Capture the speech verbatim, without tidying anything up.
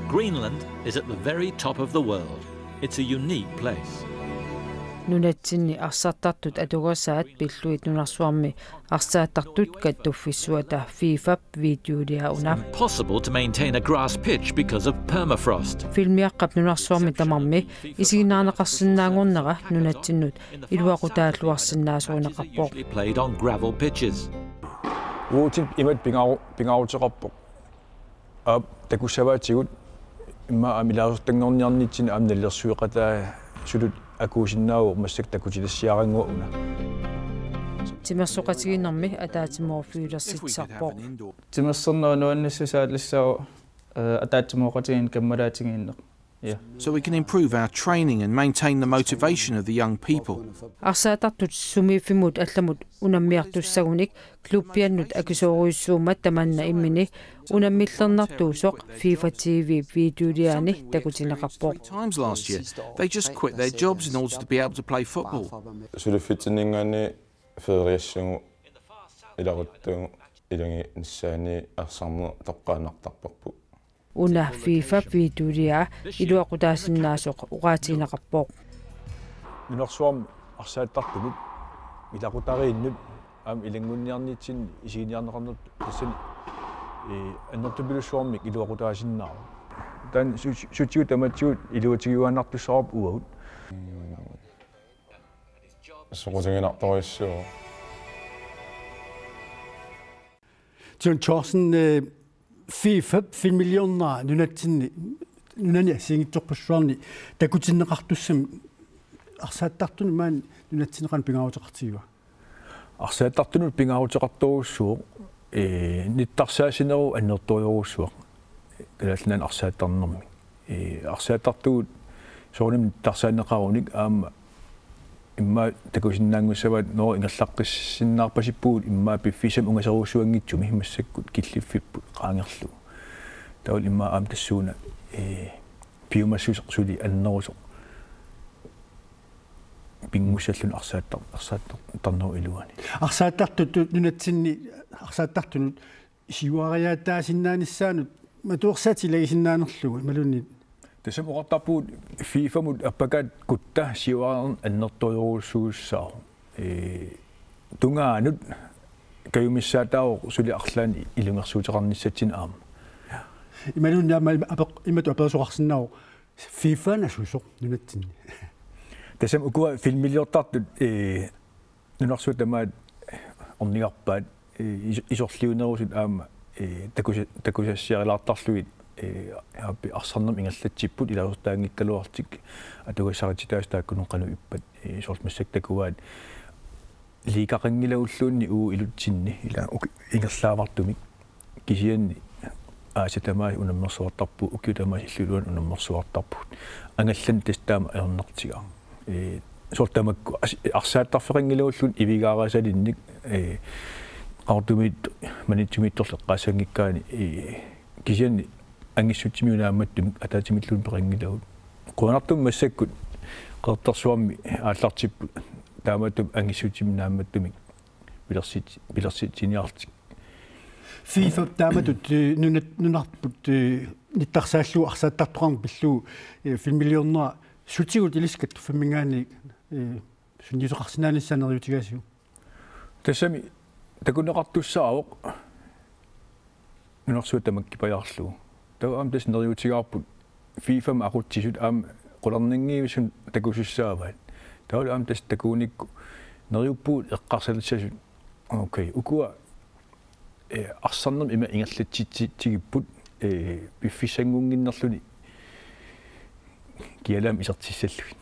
Greenland is at the very top of the world. It's a unique place. Nunatsinni arsartartut atugasaat pillugit nunarsuarmi arsartartut kattuffissuata FIFA videoliauna. Impossible to maintain a grass pitch because of permafrost. Filmiaqqap nunarsuarmi tamarmi isiginnaarneqarsinnaanngornera nunatsinnut iluaqutaalluarsinnaasorineqarpoq. Usually played on gravel pitches. Uagut imatut pingaaru-, pingaaruteqarpoq. Aap, takussavaatigut immaqa aamma ilaasortanngorniarnitsinni aamma nalilersueqataasutut akuusinnaavoq massakkut takutilassiaraannguaq una. Timersoqatigiinnermi ataatsimoorfiulersitsisarpoq. Timersornerup nuannissusaa tassa, eh, ataatsimooqatigiinneq kammalaatigiinneq. Ja. So we can improve our training and maintain the motivation of the young people. Arsartartut sumiiffimmut allamut unammiartussagunik klubbiannut akisoorujussuummat tamanna immini unammillernartuusoq FIFA TV videoliaani takutinneqarpoq. Three times last year, they just quit their jobs in order to be able to play football. Suliffitsinninngaanniit feeriassagut ilaquttagut ilagiinnissaanni arsarneq toqqaannartarparput. Una FIFA videoliaa iluaqutaasinnaasoq oqaatigineqarpoq. Nunarsuarmi arsartartunut ilaqutariinnut aamma ilanngunniarnitsinni isiginiarneqarnertut tassani, eh, annertupilussuarmik iluaqutaasinnaavoq. Taanna su-, sutigut tamatigut iluatigiuaannartussaavoq uagut. Soqutiginartorujussuuvoq. John Thorsen, eh, FIFA filmiliornera nunatsinni, nunani assigiinngitsorpassuarni takutinneqartussamik arsartartunut maani nunatsinni qanoq pingaaruteqartigiva? Arsartartunut pingaaruteqartorujussuuvoq, eh, nittarsaassinerup annertoorujussuaq. Kalaallit Nunaanni arsartarnermi. Eh, arsartartugut soorunami nittarsaaneqarunik aamma immaqa takusinnaanngussavaat, nå, ingerlaqqissinnaarpasippugut immaqa piffissami ungaserujussuanngitsumi massakkut killiffipput qaangerlugu. Taavalu immaqa aamma tassuuna, eh, piumassuseq suli annerusoq pinngussalluni arsartar-, arsartarnerup iluani. Arsartartut nunatsinni arsartartunut siuariaataasinnaanissaanut matuersaatit ilagisinnaanerlugu imaluunniit? Tassami oqartarpugut FIFA-mut appakaat kutta siuariarneq annertoorujussuussaaq. Ee, tungaanut kajumissaataavoq suli arlaannik ilungersuuteqarnissatsinnut aamma. Imaluunniit aamma ima-, apeq-, imatut aperisoqarsinnaavoq, FIFA-nut asusoq nunatsinni? Tassami ukua filmiliortartut, ee, nunarsuaq tamaat ornigarpaat, ee, is-, isorliunerusut aamma, ee, takusa-, takusassiarilaartarlugit, ee, aappi arsarnermik ingerlatsipput ilaasortaanngikkaluarlutik atugassarititaasut taakkununnga qanoq ippat, ee, soorlu massakkut takuaat liigaqanngilagulluunniit uagut ilutsinni ilaa uku ingerlaavartumik. Kisianni aasiit tamaasa unammersuartarpugut, ukiut tamaasa illup iluani unammersuartarpugut. Angallanneq tassa taama ajornartigaaq. Ee, soorlu tamakku as-, arsartarfeqanngilagulluunniit ivigaarisalinnik, ee, Qaqortumiit Maniitsumiittorlu eqqaassanngikkaanni, ee, kisianni angissutsimik naammattumik ataatsimiilluunniit peqanngilagut. Qujanartumik massakkut Qeqertarsuarmi aallartipput, taamaattumik angissutsimik naammattumik pilersit-, pilersitsiniarlutik. FIFA taamatut, ee, nunat-, nunarput, ee, nittarsaallugu arsartartoqarneq pillugu, ee, filmiliornera sutigut ilissi kattuffimminngaanniit, ee, sunniuteqarsinnaanissaa neriuutigaasiuk? Tassami takuneqartussaavoq nunarsuaq tamakkipajaarlugu. Taava aamma tassa neriuutigaarput FIFA-mi aqutsisut aamma qularnanngivissut takusussaavaat. Taavalu aamma tassa takugunikku neriuppugut eqqarsalissasut. Okay, ukua, ee, arsarnermik ima ingerlatsitsigipput, ee, piffissanngunnginnerluni kialaamik isertissallugit.